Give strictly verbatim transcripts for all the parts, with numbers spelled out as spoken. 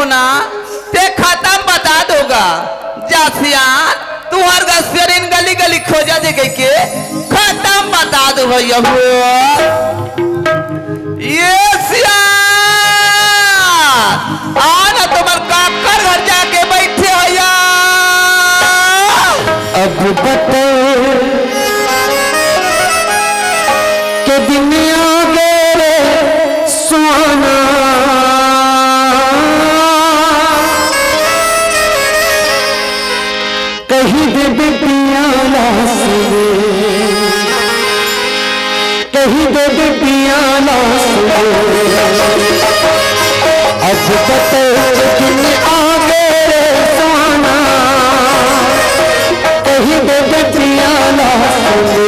ना, ते खतम बता दोगा। जा सियान, तुहर गा सियानिन गली गली खोजा दे कहिके खतम बता दो भैया हो। ये सियान, आ ना तुम्हर काकर घर जाके बैठे हो यार। अब बता के दिन आ गए रे सुहाना, कही दे बेटियां ला सुने, कही दे बेटियां ला सुने। अब बता के दिन आ गए रे सुहाना, कही दे बेटियां ला सुने,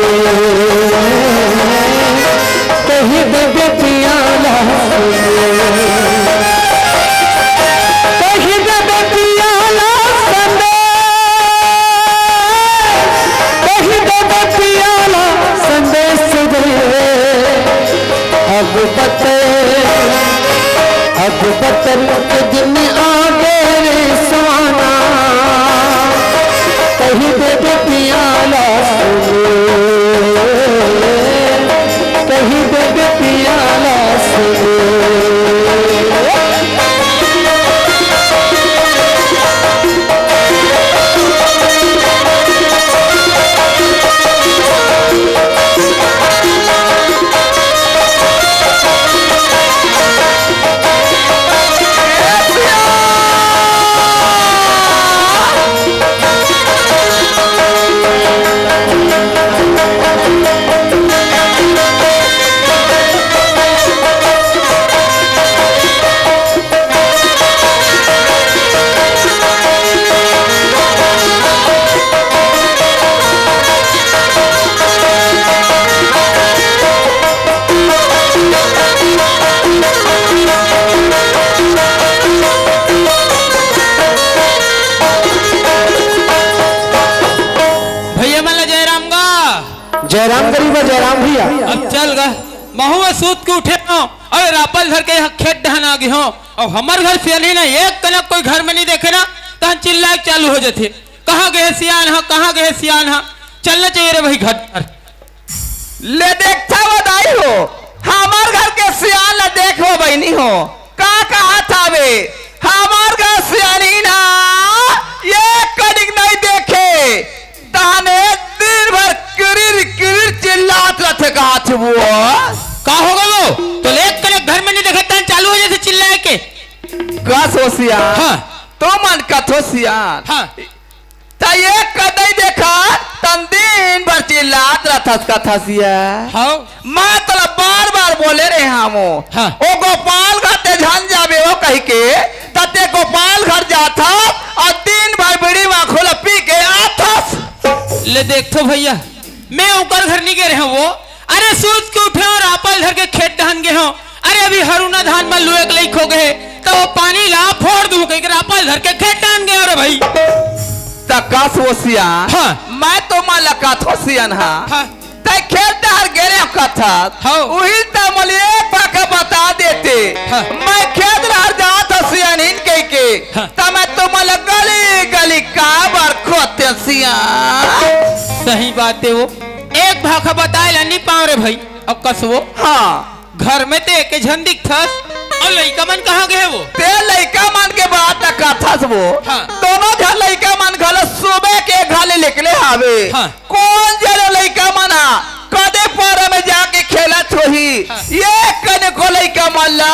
कही दे बेटियां ला सुने, कही दे बेटियां ला सुने, कही दे बेटियां ला संदेश दे। अब बता, अब बता के दिन आ गए रे सुहाना, कही दे बेटियां ला सुने, कही दे बेटियां ला सुने। भैया मन ला जयराम गा। जयराम गरीबा, जयराम भैया। अब चल गा, महू सूत के उठे हों, अउ रापल धर के यहाँ खेत डहन आ गे हों, अउ हमर घर सियानिन एक कनक कोई घर में नहीं देखे ना, तहन चिल्लाए के चालू हो जाथे, "कहाँ गए सियान हा, कहाँ गए सियान हा?" चलना चाहिए रे भाई घर पर। ले देखथा वो दाई हो, हमर घर के सियान ला देखो बहिनी हो, का कहत हावे? हमर घर सियानिन हा एक कनिक नहीं देखे, तहने दिन भर किरिर किरिर चिल्लात रथे, कहत हे वो। का होगे वो? तो ले एक कनिक घर में नहीं देखे, तहन चालू हो जाथे चिल्लाए के। कस हो सियान। हाँ। तो मन कथो सियान। हाँ। त एक कदई देखा, तहन दिन भर चिल्लात रथस कथस या। हाँ। मैं तोला बार-बार बोले रहे हवों। हाँ। ओ गोपाल घर ते झन जाबे ओ कहिके, त ते गोपाल घर जाथस अउ दिन भर बीड़ी माखू ल पी के आथस। ले देखथो भैया, मैं ओकर घर नहीं गे रहे हवों। अरे सूत के उठे हों, रापल धर के खेत डहन गे हों। अरे अभी हरूना धान म लुए के लइक हो गे, त ओ पानी ला फोर दूहूं कहिके रापल धर के खेत डहन गे हों रे भाई। त कस ओ सियान, हाँ। मैं तो मन ला कथों सियान हा। हाँ। तैं खेत डहर गे रहे कथस। हाँ। उही त मोला एक भाखा बता देते। हाँ। मैं खेत डहर जात हों सियानिन कहिके। हाँ। त मैं तुमन ला गली गली काबर खोतेंव सियान? सही बात हे वो। एक भाखा बताए ला नहीं पावंव रे भाई। अब कस वो? हाँ। घर में ते एके झन दिखथस, अउ लइका मन कहाँ गे हे वो? ते लइका मन के बात ल कथस वो। हाँ। दोनों झन लइका मन घलो सुबह के घर ले निकले हावे। हाँ। कोन जरे लइका मन हा कदे पारा में जाके खेलत होही। हाँ। एक कनिको लइका मन ला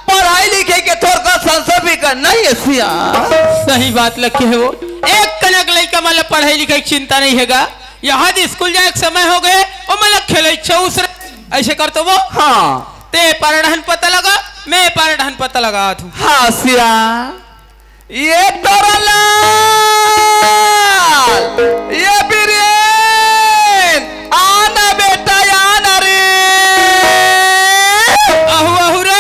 पढ़ाई लिखाई के थोरका संसो फिकर नहीं हे सियान। सही बात ल कहे वो। एक कनिक लइका मन ला पढ़ाई लिखाई के चिंता नहीं हे गा। यहाँ तो स्कूल जाए के समय हो गे, ओ मन ला खेले इच्छा उस रे। अइसे कर तो वो। हाँ। ते पारा डहन पता लगा, मैं पारा डहन पता लगात हों। हाँ सियान। ये तोरा लाल, ये बीरेन, आना बेटा, आना रे। आहू, आहू रे।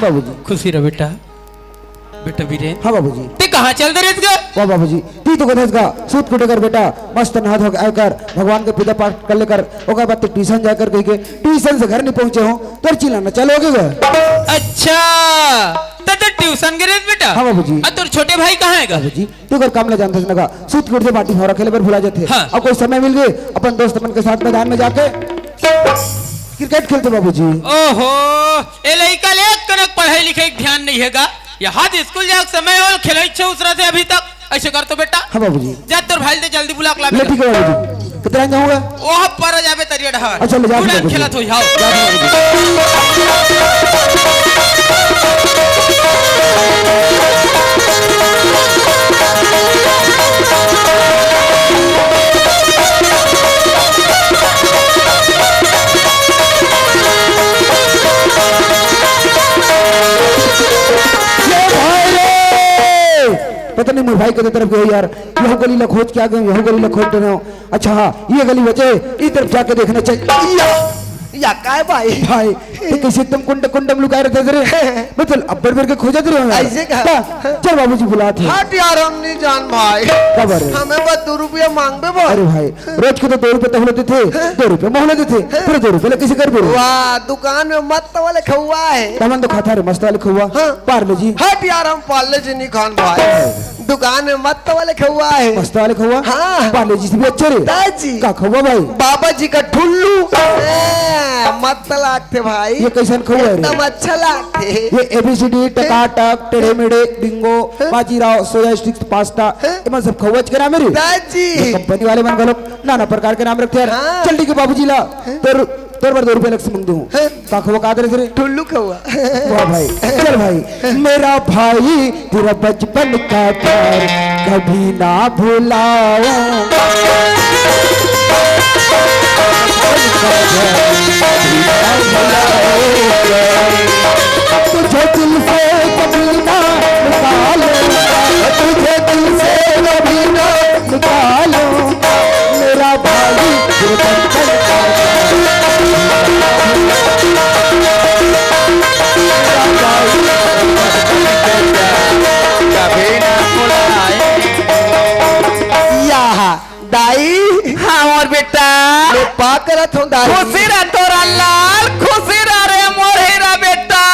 बाबूजी। खुशी रह बेटा। बेटा बीरेन। हाँ बाबूजी। ते कहाँ चल दे रहे थे? वाह बाबूजी, ती तो कथस का सूत कुटे कर बेटा, मस्त नहा धो के आए कर, भगवान के पूजा पाठ कर लेकर, ओकर बाद ते ट्यूशन जाकर कह के, ट्यूशन से घर नहीं पहुँचे हो, तोर चिल्लाना चालू हो गया। अच्छा, तो तू ट्यूशन गे रहे बेटा? हाँ बाबूजी। और तोर छोटे भाई कहाँ है गा? बाबूजी, तू कर काम ला जानथस ना का, सूत कुट से बाटी भौरा खेले बर भुला जाथे। हाँ। अब कोई समय मिल गए, अपन दोस्त मन के साथ मैदान में जाके क्रिकेट खेलते बाबूजी। ओहो, ए लइका ले कनक पढ़ाई लिखाई के ध्यान नहीं है गा। ये हद स्कूल जाके समय और खेले इच्छा उसरा थे अभी तक। ऐसे कर तो बेटा। हाँ बाबूजी। जा तोर भाई ले जल्दी बुला के ला ले बेटा। ठीक है बाबूजी। कितना जाऊंगा? ओह पर जाबे तरिया डहर। अच्छा, ले जा उड़ान बाबूजी। खेलत होई, हाओ। जा बाबूजी। ये भाई रे! पता नहीं मोर भाई के तरफ गए यार, यहू गली ला खोज के आ गए, यहू गली ला खोज रहे हो। अच्छा हाँ, ये गली बचे, इस तरफ जाके देखना चाहिए। या, या काय भाई? भाई, ते कैसे एकदम कुंड कुंडम लुकाए रहते रे? मैं तो अब्बड़ बेर के खोजत रहे हूँ यार। ऐसे का? ता, चल बाबूजी बुलात हे। हट यार, हम नहीं जान भाई। का बारे? हमें बस दो रुपया मांगबे बस। अरे भाई, रोज के तो दो रुपये तो होले देथे, दो रुपये मोहले देथे, फिर दो रुपये ले कैसे कर दे? वाह, दुकान में मस्त वाले खौवा है। तमन तो खाता रे मस्त वाले खौवा। हाँ। पार्ले जी। हट यार, हम पार्ले जी नहीं खान भाई। दुकान में मस्त वाले खौवा है। मस्त वाले खौवा? हाँ। पार्ले जी से भी अच्छे रे। दाई जी। का खौवा भाई? बाबा जी का ठुल्लू। ए, मस्त लागते भाई। ये कैसन खौवा है रे? एकदम अच्छा लागते। ये एबीसीडी, टकाटक, टेढ़े मेढ़े, बिंगो, हाँ? बाजीराव, सोया स्टिक्स, पास्ता, हाँ? ये मन सब खौवा के नाम है रे। दाई जी। ये कंपनी वाले मन घलो नाना प्रकार के नाम रखते हैं। हाँ। चल ठीक है बाबूजी ला, हाँ? तोर, तोर बर दो रुपये अलग से मांग दूँ। हाँ। का खौवा का दे रे? ठुल्लू खौवा। वाह भाई, चल भाई। मेरा भाई तेरा बचपन का प्यार कभी ना भुलाऊं। तुझे दिल से कभी ना निकालूंगा, तुझे दिल से कभी ना निकालो मेरा भाई, गुरबंधन का कभी ना भुलाए। या दाई। हाँ, मोर बेटा। ले पा करत हूँ दाई। खुशी रह तोरा लाल, खुशी रह रे मोर हीरा बेटा।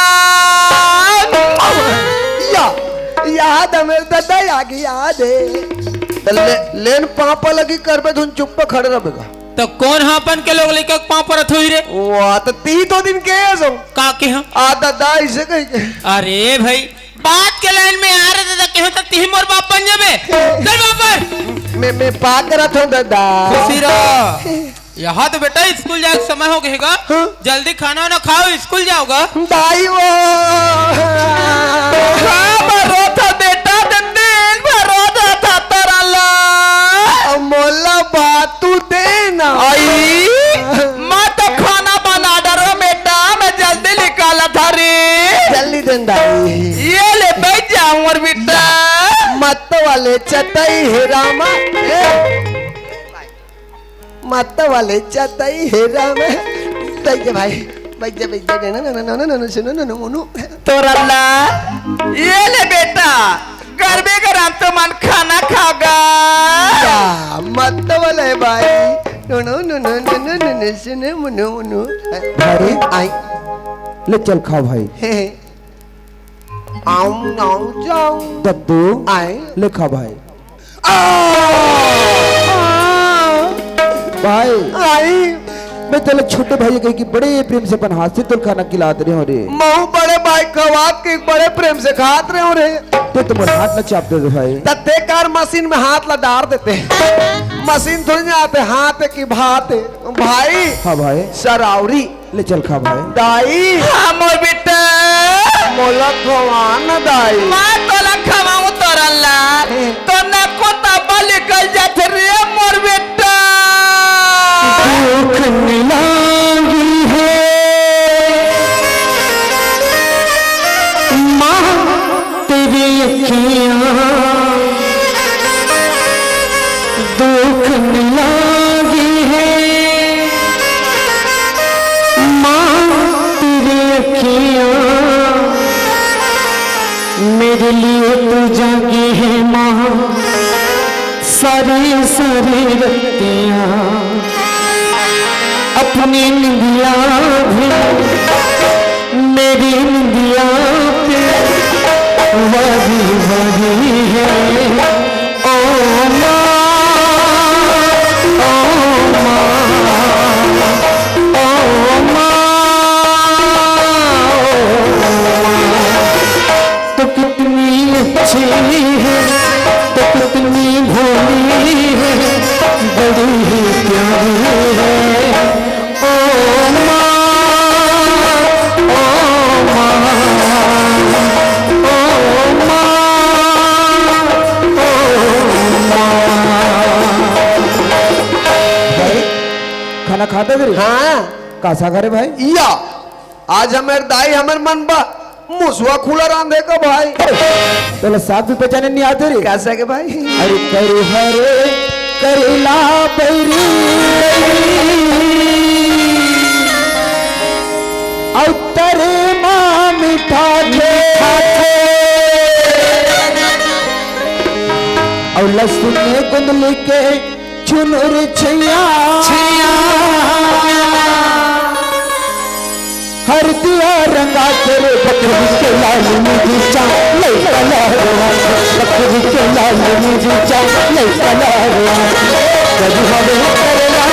या, याद है मेरे दादा, याद, याद है। त ले, लेन पापा लगी करबे धुन चुप्पे खड़े रहबे का। त कोन ह अपन के लोग लइका के पाँव परत होही रे? वाह, त तीही तो दिन के सो। का के ह? आ दादा, इसे कही के। अरे भाई, बात के लाइन में आ रे दादा, केहू त तीही मोर बाप बन जाबे। चल बाप पर। मैं, मैं पा करत हूँ दादा। खुशी रह। यहाँ तो बेटा स्कूल जाए के समय हो गए गा। हाँ। जल्दी खाना वाना खाओ, स्कूल जाओगा। दाई वो। का भरोसा बेटा, दिन दिन भरोसा था तेरा ला। मोला बात तू देना। आई, मैं तो खाना बना डरो बेटा, मैं जल्दी निकाला था रे। जल्दी देन दाई। ये ले बैठ जा मोर बेटा। मत वाले चतई हे रामा। ए। मत वाले चतई हे राम। बैठ जा भाई, बैठ जा, बैठ जा, ना, ना, ना, सुनो, ना, ना, मुनु। तोरा ला, ये ले बेटा, गरबे गरम तो मन खाना खागा। या, मत वाले भाई, नो, नो, सुनो, मुनु, मुनु। अरे, आई। ले चल खा भाई। हे, हे। आऊं, आऊं, जाऊं। दद्दू, आए। ले खा भाई। आ! भाई, आई। मैं तेरे छोटे भाई कही कि बड़े प्रेम से अपन हाथ से तोर खाना खिलात रहे हो रे। महू बड़े भाई खवात के बड़े प्रेम से खात रहे हो रे। ते तुम्हारे हाथ न चाप दे दे भाई। त ते कार मशीन में हाथ ला डार देते। मशीन थोड़ी ना आते, हाथ की भात। भाई। हाँ भाई। सरावरी। ले चल खा भाई। दाई। हाँ, मोर बेटा। मोला खवा न दाई। मैं तोला खवाऊं तोरा ला। हम्म। तो ना को तब्बा निकल जात रे मोर बेटा। दुख मिलांगी है माँ तेरी अखियाँ। दुख मिलांगी है माँ तेरी अखियाँ, लिए तू जागी है माँ, सारी सारी रतियाँ। अपनी निंदिया भी मेरी निंदिया पे वारी वारी है। ओ माँ, ओ माँ, ओ माँ, ओ माँ। तो कितनी अच्छी है, तो कितनी भोली है, बड़ी ही प्यारी है। ओ माँ, ओ माँ, ओ माँ, ओ माँ। भाई, खाना खाते रे? हाँ। का साग रे भाई? या, आज हमर दाई हमर मन बा मुसवा खुला रांधे का भाई। तोला साग भी पहचाने नहीं आते रे? का साग भाई? अरे करू हरे करेला बैरी, अउ तरे मा मीठा थे, अउ लहसुन गुंदली के चुनुर छैया, छैया। हरदिया रंगा के रे बकरी के लाल मिर्चा, लइका लाडवा, बकरी के लाल मिर्चा, लइका लाडवा। करू हरे करेला,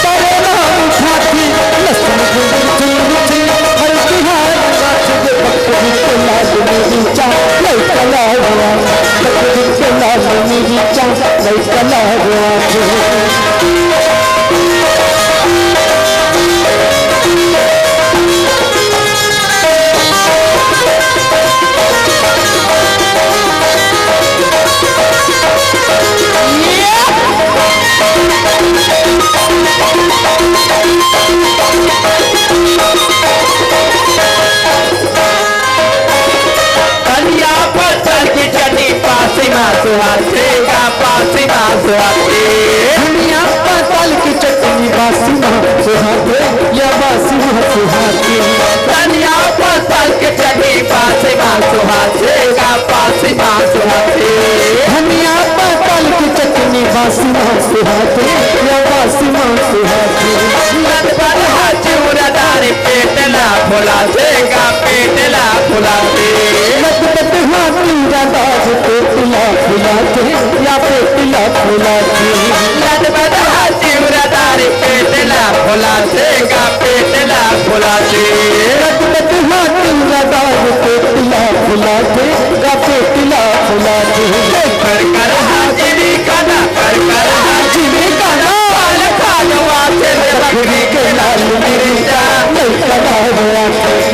करेला उठाती, लहसुन गुंदली चुनुर छैया, हरदिया रंगा के रे बकरी के लाल मिर्चा, लइका लाडवा, बकरी के लाल मिर्चा, लइका लाडवा। धनिया पत्ता की चटनी बासी माँ सुहाते, का बासी माँ सुहाते। धनिया पत्ता की चटनी बासी माँ सुहाते, या बासी माँ सुहाते। धनिया पत्ता की चटनी बासी माँ सुहाते, का बासी माँ सुहाते। धनिया पत्ता की चटनी बासी माँ सुहाते, या बासी माँ सुहाते। लत बरहा चिउरा दार पेट ला फुलाथे, का पेट ला फुलाथे। लत बरहा चिउरा दार पेट ला फुलाथे, या पेट ला फुलाथे। लत बरहा चिउरा दार पेट ला फुलाथे, का पेट ला फुलाथे। लत बरहा चिउरा दार पेट ला फुलाथे, का पेट ला फुलाथे। कर कर हाजिरी खाना, कर कर हाजिरी खाना। पाल खानवा से बकरी के लाल मिर्चा, लइका लाडवा।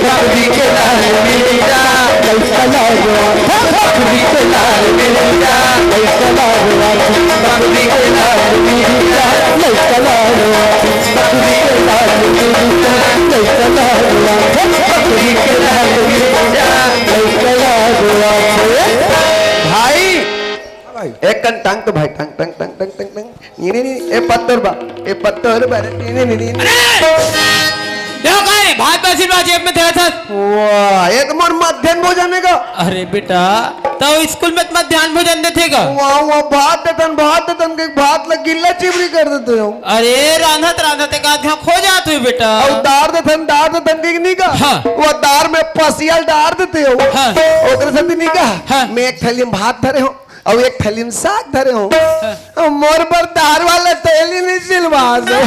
बकरी के लाल मिर्चा, लइका लाडवा। बकरी के लाल मिर्चा, लइका लाडवा। बकरी के लाल मिर्चा, लइका लाडवा। बकरी के लाल मिर्चा, लइका लाडवा। बकरी के लाल मिर्चा, लइका लाडवा। भाई, भाई। एक कन टांग तो भाई, टांग, टांग, टांग। ये नहीं, नहीं, ए पत्थर बा, ए पत्थर बा, ये नहीं, नहीं, नहीं। अरे! देखो भाई, भात बासी बा जेब में थे था। वाह, ये तो मोर मध्यान्ह भोजन हे का? अरे बेटा, तो स्कूल में मध्यान्ह भोजन देथे का? वाह, वाह, भात देथन, भात देथन के भात ला गिल्ला चिमड़ी कर देते हो। अरे रांधत रांधत एक आध घांव खो जात हुई बेटा। अउ दार देथन, दार देथन के नहीं का? हाँ। वो दार में पसियल डार देते हो। हाँ। ओकरे साथ नहीं का? हाँ। मैं एक थाली में भात धरे हो। अउ एक थैली में साग धरे हो। हाँ। मोर बर दार वाला थैली नहीं सिलवा दो।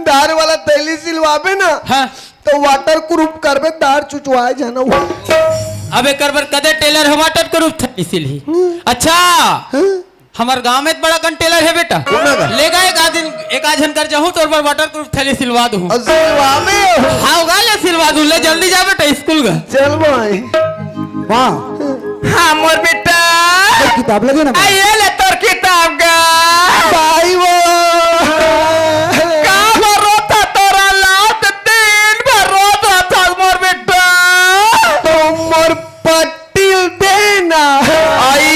दार वाला थैली सिलवाबे ना, हाँ। तो waterproof करबे, दार चुचवाए जाना। अब एकर बर कदे tailor ह waterproof थैली सिलही। हम्म। अच्छा, हाँ। हमर गांव में बड़ा कन tailor हे बेटा। कोन हे? ले गा एक आध दिन, एक आध झन कर जाहूं, तोर बर waterproof थैली सिलवा दूं। अउ सिलवाबे? हाँ, गा ले सिलवा दूं। ले जल्दी जा बेटा स्कूल गा। चल भाई। वाह। हाँ, मोर बेटा। अरे, किताब लगे ना? आ, ये ले तोर किताब गा। भाई वो। का बर रोथा तोरा लात दिन भर रोथा मोर बेटा। तो मोर पट्टी देना। आई।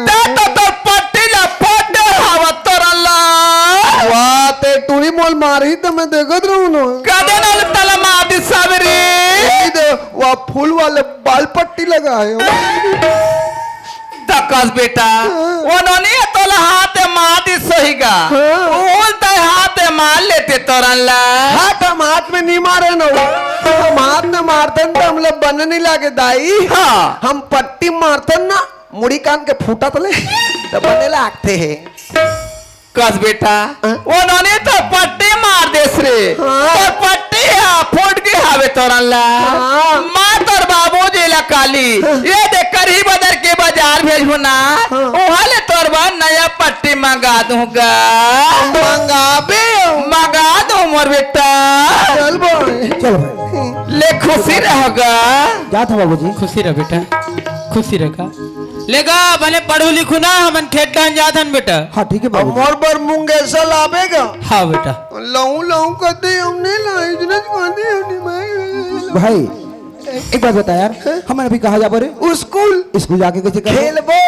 ता तो तोर पट्टी ला फोड़ हवा तोरा ला। वाह, ते टूरी मोल मारही त मैं देखत रहूं ना। कदे ना तला मार दी सबरी। यही दे, वाह, फूल वाले बाल आयो। त कस बेटा, ओ नोनी तोला हाथ मार दिस होही गा। हाँ। उल्टा हाथ मार लेते तोरन ला। हाथ हम हाथ में नहीं मारे न। हम हाथ में मारतन त हमला बने नहीं लागे दाई। हाँ। हम पट्टी मारतन ना, मुड़ी कान के फूटत ले, त बने लागथे हे। कस बेटा, हाँ? ओ नोनी तो पट्टी मार देस रे। हाँ। तोर पट्टी हा फूट गे हावे तोरन ला। हाँ। माँ तोर बाबूजी ला काली, हाँ। ये देख करही बजार के बजार भेजहूँ ना, हाँ। उहाँ ले तोर बर नया पट्टी मंगा दूँ गा। मंगाबे। मंगा दूँ मोर बेटा। चल भाई। चल भाई। ले खुशी रह गा। जात हँव बाबूजी। खुशी रह बेटा, खुशी रह गा। ले गा, भले पढ़ू लिखू ना, हमन खेत डाहन जात हन बेटा। हाँ, ठीक है बाबू। मोर बर मूंगेसा लाबे गा। हाँ बेटा। लहू लहू करते हमने ला, इतना खाते हमने भाई। भाई, एक बात बता यार, हमन अभी कहाँ जाबो रे? स्कूल। स्कूल जाके कैसे करबो? खेलबो।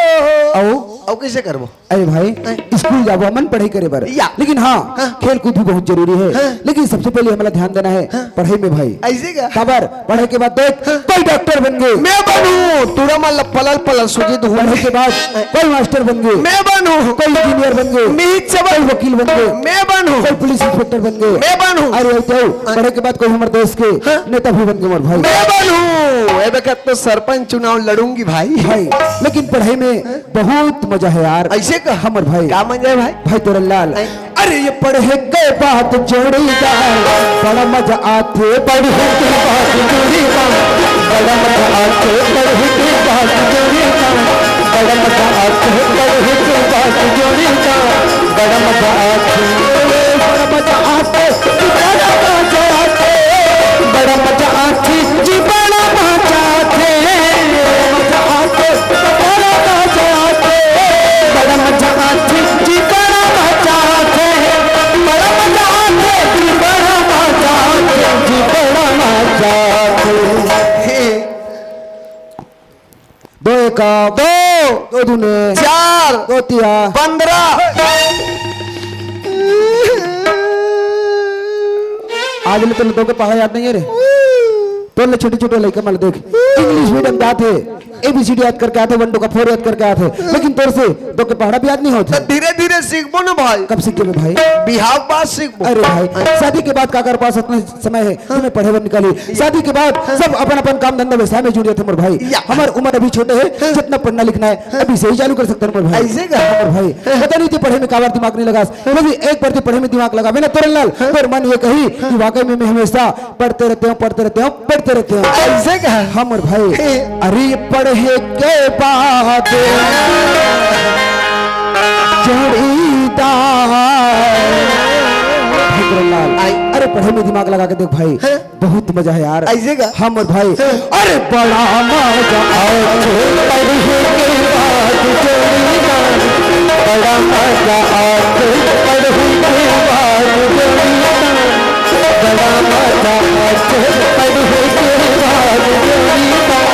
अउ? अउ कैसे करबो? अरे भाई, हैं? स्कूल जाबो हमन पढ़ाई करे बर। या। लेकिन हाँ, हाँ। खेल कूद भी बहुत जरूरी है। हाँ। लेकिन सबसे पहले हमला ध्यान देना है हाँ। पढ़ाई में भाई। ऐसे का? काबर? पढ़े के बाद देख, हाँ। कोई डॉक्टर बन गे। मैं बनूं, तोरा मन ला पलल पलल सूजी दूं। पढ़े के बाद हाँ। कोई मास्टर बन गे। मैं बनूं। कोई इंजीनियर बन गे। मीत से कोई बनूं। वकील बन गे। मैं बनूं। कोई पुलिस इंस्पेक्टर बन गे। मैं बनूं। अरे, अउ तो हाँ। पढ़े के बाद कोई हमर देश के हाँ। नेता भी बन गे, मोर भाई। मैं बनूं। ए बेटा, तो सरपंच चुनाव लड़ूंगी भाई। भाई, लेकिन पढ़ाई में हाँ। बहुत मजा है यार। ऐसे का? हमर भाई। का मजा है भाई? भाई तोरन लाल। हैं? अरे ये पढ़े के बाद जोड़ीदार, बड़ा मजा आथे पढ़े के बाद जोड़ीदार, बड़ा मजा आथे पढ़े के बाद जोड़ीदार, बड़ा मजा आथे पढ़े के बाद जोड़ीदार, बड़ा मजा आथे, बड़ा मजा आथे, बड़ा मजा आथे, बड़ा मजा आथे। जी बड़ा मजा आथे, मजा आथे, बड़ा मजा आथे, बड़ा मजा आथे, जी बड़ा मजा आथे, बड़ा मजा आथे, जी बड़ा मजा आथे, जी बड़ा मजा आथे। दो एका दो, दो दूने चार, दो तिया पंद्रह। आज ले तोला दो के पहाड़ा याद नहीं है रे। तोर ले छोटे-छोटे लइका मन ल देख, इंग्लिश मीडियम जात हे, एबीसीडी याद करके आथे, वन टू का फोर याद करके आथे, लेकिन तोर से दो के पहाड़ा भी याद नहीं होत हे। त धीरे-धीरे सीखबो ना भाई। कब सीख जेबे भाई? बिहाव के बाद सीखबो। अरे भाई, शादी के बाद काकर पास अतना समय हे, तुम्हें पढ़े बर निकाली। शादी के बाद सब अपन-अपन काम धंधा व्यवसाय में जुड़ जाथे मोर भाई। या। हमर उमर अभी छोटे हे, जितना पढ़ना लिखना हे, अभी से ही चालू कर सकथन मोर भाई। ऐसे का? मोर भाई, पता नहीं ते पढ़े में काबर दिमाग नहीं लगास, लेकिन एक बार ते पढ़े में दिमाग लगाबे ना तोरन लाल, तोर मन ये कही कि वाकई में मैं हमेशा पढ़ते रहते हूँ, पढ़ते रहते हूँ, पढ़ते रहते हूँ। ऐसे का? हाँ मोर भाई। हे। अरे पढ़े के बाद जोड़ीदार। भाई तोरन लाल, आई। अरे पढ़े में दिमाग लगा के देख भाई। हाँ। बहुत मजा है यार। ऐसे का? हाँ मोर भाई। हाँ। अरे बड़ा मजा आथे पढ़े के बाद जोड़ीदार, बड़ा मजा आथे पढ़े के बाद जोड़ीदार, बड़ा मजा आथे पढ़े के बाद जोड़ीदार,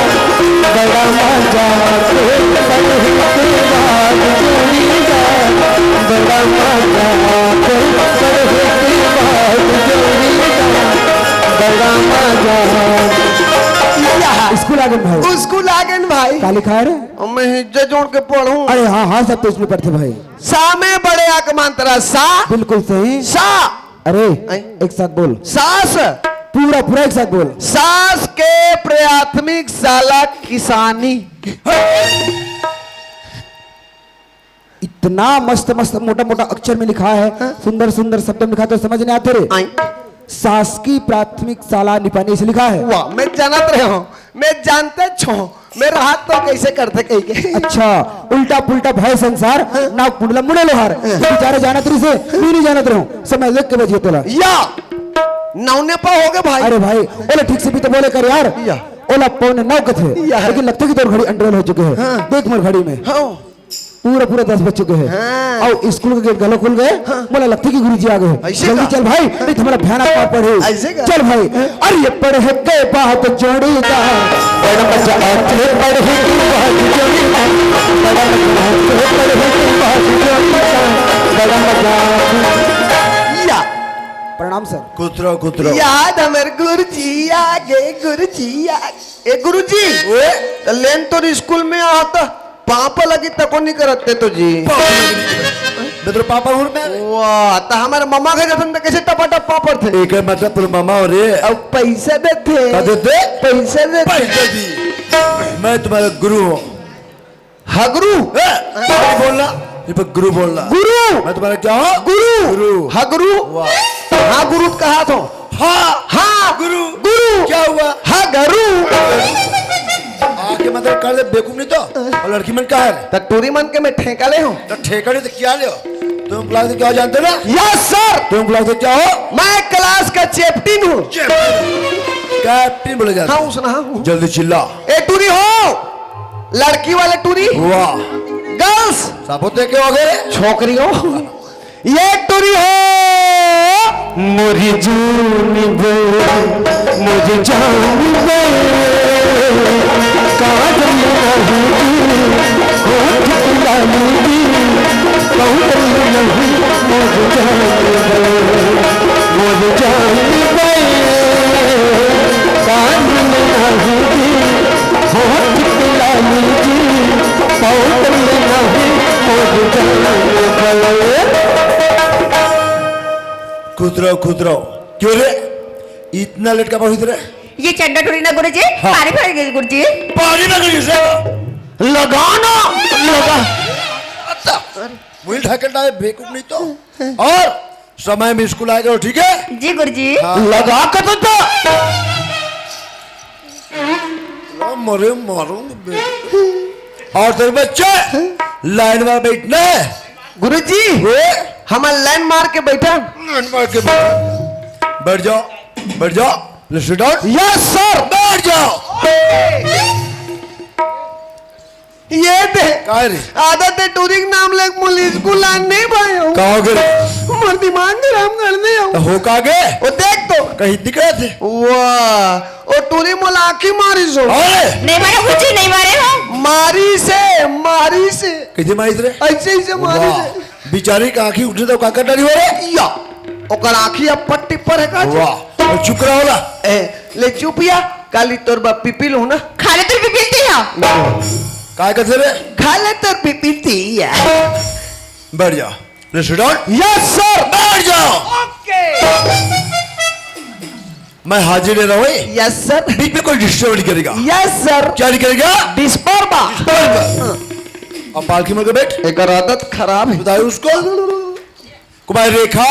बड़ा मजा आथे पढ़े के बाद जोड़ीदार, बड़ा मजा आथे पढ़े के बाद जोड़ीदार। बड़ा मजा। या। स्कूल आ गेन भाई। स्कूल आ गेन भाई। का लिखा है रे? मैं हिज्जे जोड़ के पढ़ूं। अरे हाँ, हाँ, सब तो इसमें पढ़ते भाई। सा में बड़े आ के मांतरा सा। बिल्कुल सही। सा। अरे, आई। एक साथ बोल। सास। पूरा, पूरा एक साथ बोल। सास के प्राथमिक शाला किसानी। इतना मस्त मस्त मोटा मोटा अक्षर में लिखा है, हाँ। सुंदर सुंदर शब्द में लिखा है, तो समझ नहीं आते रे। आई। शासकीय प्राथमिक शाला निपानी से लिखा है। वाह, मैं जानत रहे हूँ, मैं जानते छो, मेरा हाथ तो कैसे करते कहीं के। अच्छा, उल्टा पुल्टा भय संसार, हाँ। नाक मुंडला मुड़े लोहार। हाँ। बेचारे जानत रही से, मैं नहीं जानत रहूं, समय लग के बजिए तोला। या, नौ ने पा हो गए भाई। अरे भाई, ओला ठीक से भी तो बोले कर यार। या। ओला पौने नौ कथे, या। लेकिन लगथे कि तोर घड़ी अंडरल हो चुके हैं। हाँ। देख मोर घड़ी में। हाँ। पूरा पूरा दस बज चुके हैं। हाँ। अउ स्कूल के गेट घलो खुल गए। हाँ। मोला लगथे कि गुरुजी आ गए। ऐसे जल्दी का? चल भाई, नहीं तो हमारा भयानक मार पड़े। ऐसे का? चल भाई। हाँ। अरे ये पढ़े के बाद जोड़ीदार, बड़ा मजा आथे पढ़े के बाद जोड़ीदार, बड़ा मजा आथे पढ़े के बाद जोड़ीदार, बड़ा मजा आथे। या। प्रणाम सर। खुश रहो, खुश रहो। याद हमर गुरुजी आ गए, गुरुजी आ गए। ए गुरुजी, ओए? त लेन तोर स्कूल में आत, पापा लगी तको नहीं करत ते तो जी। पापा लगी नहीं करत। मैं तोर पापा हूँ मैं। वाह, त हमर ममा के जतन त कैसे टपाटप पापड़ थे? एक मतलब तोर ममा हो रे। अब पैसा देते। का देते? पैसा देते। पैसा दी। मैं तुम्हारा गुरु हूँ। हगरू? ए, नहीं बोलना। ये पे गुरु बोलना। गुरु। मैं तुम्हारा क्या हूँ? गुरु। गुरु। हगरू? वाह। हाँ, गुरु कहा तो। हाँ। हाँ। गुरु। गुरु। क्या हुआ? हगरू। आके मतलब कर दे बेवकूफ नहीं तो। और लड़की मन कहाँ है? त टूरी मन के मैं ठेका ले हूँ। तो ठेका नहीं तो क्या ले हो? तुम क्लास से क्या जानते ना? Yes sir. तुम क्लास से क्या हो? मैं क्लास का चैप्टिन हूँ। चैप्टिन। कैप्टन बोले जाते हाँ, हैं। उसने हाँ, हूँ। जल्दी चिल्ला। ए टूरी हो, लड़की वाले टूरी। वाह। गर्ल्स। साबुत है क्या हो गए? छोकरियों। ये टुरी हो मोरी जान बे, मोरी जान बे, काजल नहीं होठ की लाली, पाउडर नहीं मोरी जान बे, मोरी जान बे, काजल नहीं होठ की लाली, पाउडर नहीं मोरी जान बे। खुश रहो, खुश रहो। क्यों रे, इतना लेट का पहुंच रहे? ये चंदा टूरी ना गुरुजी, हाँ। पानी भर गई गुरुजी। पानी भर गई से? लगाना, लगा। अच्छा, मुझे ढाके डाले बेवकूफ नहीं तो। और समय में स्कूल आएगा, ठीक है? जी गुरुजी। हाँ। लगा के तो जा। ओ, मरे मारूंगा बे। और तेरे बच्चे लाइन में बैठना है। गुरुजी, ओए। हमार लाइन मार के बैठा। लाइन मार के बैठ। बैठ जाओ, बैठ जाओ। ले, sit down। Yes sir. बैठ जाओ। ये दे। काय रे? आदत है टूरी के नाम ले मुल स्कूल लान नहीं भाई हूँ। का हो गए? मोर दिमाग खराब कर दे हो। तो हो का गे? वो देख तो। कहीं दिख रहे थे? वाह, ओ टूरी मोला आँखी मारिस हो। अरे! नहीं मारे गुरुजी, नहीं मारे हो। मारिस हे, मारिस हे। कैसे मारिस रे? ऐसे, ऐसे मारिस हे। वाह। बिचारी का आँखी उठे तो का कर डाली हो रे? या, ओकर आँखी अब पट्टी पर है का जी? वाह, तो चुप रहो ना। ए, ले चुप या, काली तोर बा पिपिल हूँ ना। खा ले तोर पिपिल ती हा। काय कहते रे? खा ले तोर पिपिल ती या। बैठ जा। Sit down। Yes sir. बैठ जाओ। ओके। मैं हाजिर दे रहा हूँ। Yes sir. बीच में कोई डिस्टर्ब नहीं करेगा। Yes sir. क्या नहीं करेगा? डिस्टर्ब। डिस्टर्ब। अब पालकी में के बैठ। एक आदत खराब है। बताओ उसको। कुमारी रेखा।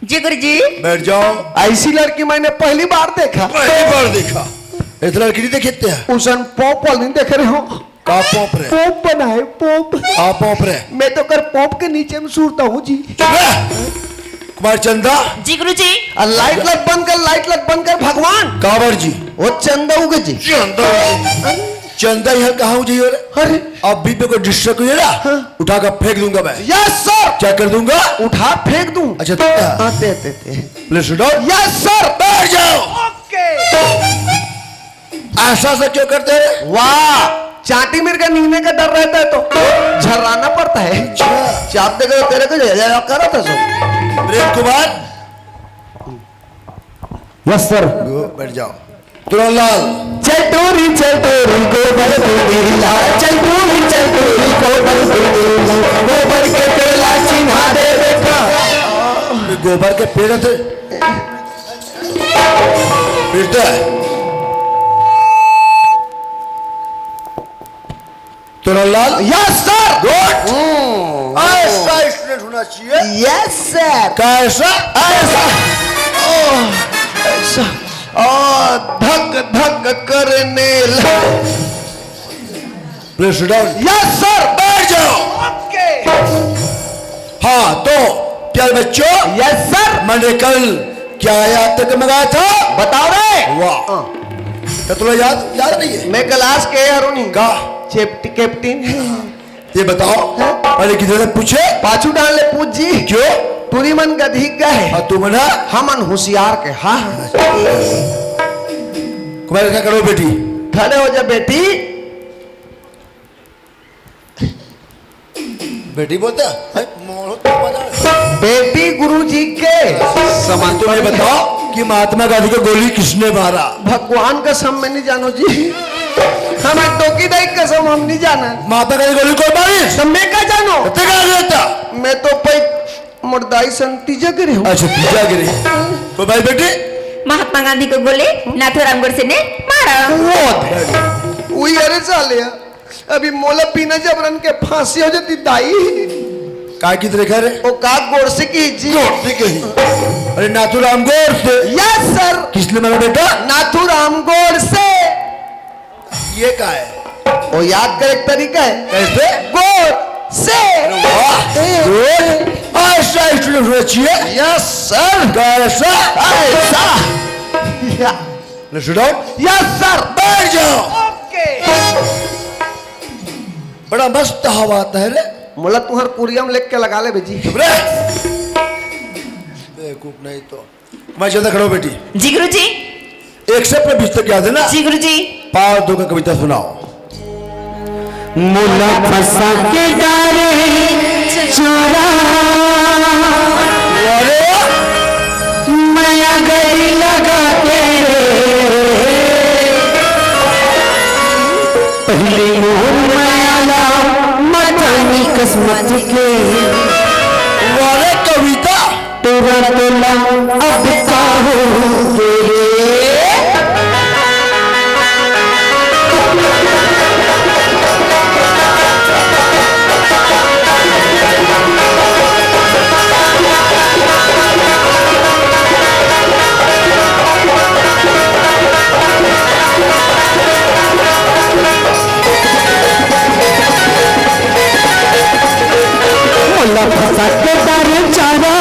जी गुरुजी। बैठ जाओ। ऐसी लड़की मैंने पहली बार देखा। पहली बार देखा। ऐसी लड़की नहीं देखते हैं। उसन पोप वाली नहीं देख रहे हो? का पोप रे? पोप बनाए, पोप। का पोप रे? मैं तो कर पोप के नीचे में सूरता हूँ जी। चुप रह। कुमार चंदा। जी गुरुजी। आ, लाइट लग बंद कर, लाइट लग बंद कर, भगवान। काबर जी? वो चंदा उगे जी। चंदा उगे। चंदा यहाँ कहाँ उगे हो रे? अरे। अब बीच में कोई डिस्टर्ब हुई है ना? हाँ। उठा कर फेंक दूंगा मैं। Yes sir. क्या कर दूंगा? उठा फेंक दूं। अच्छा, तो क्या? हाँ, ते, ते, ते। Please sit down। Yes sir. बैठ जाओ। ओके। ऐसा ऐसा क्यों करते हैं? वाह, चांटी मिर्गा नीने का डर रहता है तो झर्राना पड़ता है। अच्छा। चाप देखे तो तेरे को जय जय करो तो सब। Prem Kumar. Yes sir. Go, बैठ जाओ। तुरंत लाल। चल टूरी, चल टूरी, गोबर तू नीला, चल टूरी, चल टूरी, गोबर तू नीला, गोबर के पेला चिन्हा दे बेटा। गोबर के पेड़ थे। फिर तो है। तोरा लाल? Yes sir. गुड। हम्म। ऐसा स्टूडेंट होना चाहिए। Yes sir. कैसा? ऐसा। ओह, ऐसा। आ, धक धक करने लग। Please sit down. Yes sir. बैठ जाओ। ओके। हाँ, तो प्यारे बच्चों, यस सर। मैंने कल क्या याद तक मंगाया था? बताओ रे। वाह। हाँ। क्या तुम्हें याद, याद नहीं है? मैं क्लास के हरोनी। का? चेप्टी कैप्टन। ये बताओ, हाँ? पहले किसी से पूछे? पाछू डाल ले पूछ जी। क्यों? टूरी मन गधी गए। और तुम ना? हमन होशियार के, हाँ। कुमार, ऐसा करो बेटी। खड़े हो जा बेटी। बेटी बोलता है, मोरो तो बना। बेटी गुरुजी के समान। तुम ये बताओ कि महात्मा गांधी को गोली किसने मारा? भगवान कसम, मैं नहीं जानो जी। हम एक डोकी दाई कसम, हम नहीं जाना। महात्मा गांधी गोली कोई मारी? तो मैं का जानो? ते का रहता? मैं तो पै मोर दाई संग तीजा गे रहेंव। अच्छा, तीजा गे रहे। कोई बात बेटी? महात्मा गांधी को गोली नाथूराम गोडसे ने मारा। वो वही, अरे साले, अभी मोला बिना जबरन के फांसी हो जाती दाई। काय की तरह रे? वो का गोडसे की जी। गोडसे की। अरे नाथूराम गोडसे। Yes sir। किसने मारा बेटा? नाथूराम गोडसे। ये का है? वो याद करे एक तरीका है। कैसे? गोडसे। अरे वाह। ए, good। ऐसा student होना चाहिए। Yes sir। कैसा? ऐसा। या। ले sit down। Yes sir। बैठ जाओ। Okay। बड़ा मस्त हवा आता है रे। मोला तुम्हार कुरिया में लेके लगा ले बेजी। चुप रे। बेवकूफ नहीं तो। मैं ज्यादा खड़ा हो बेटी। जी गुरुजी। एक से अपने बीच तक याद है ना? जी गुरुजी। पार दो का कविता सुनाओ। मोला फंसा के डारे चारा, अरे! मया गरी लगा के रे। पहली मोर मया ला मतानी किस्मत के। वाह रे कविता। तोरा तोला अब का हो गे रे? मोला फंसा के डारे चारा,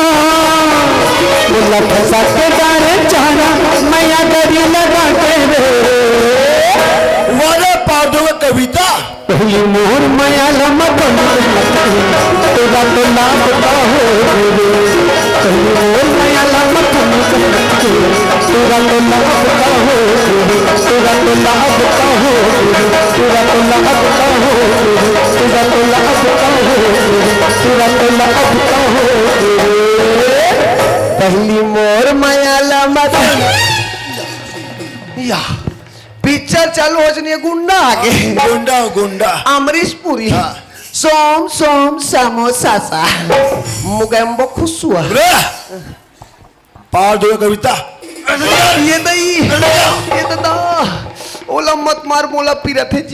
मोला फंसा के डारे चारा, मया गरी लगा के रे। वाह रे पादो कविता। पहली मोर मया ला मत तेरा तो लाभ का हो रे। पहली मोर मया ला मत तेरा तो लाभ का हो रे। तेरा तो लाभ का हो रे। तेरा तो लाभ का हो रे। तेरा तो लाभ का हो रे। तेरा तो लाभ का हो रे। पहली मोर मया ला मत। या। पिक्चर चालू हो जनी, गुंडा आगे। गुंडा, गुंडा। अमरीश पुरी। हाँ। सोम सोम समोसा सा। मुगैम्बो खुश हुआ। रे! पार दो कविता। ये नहीं। ये दादा। ओला मत मार, मोला पिरत हे जी।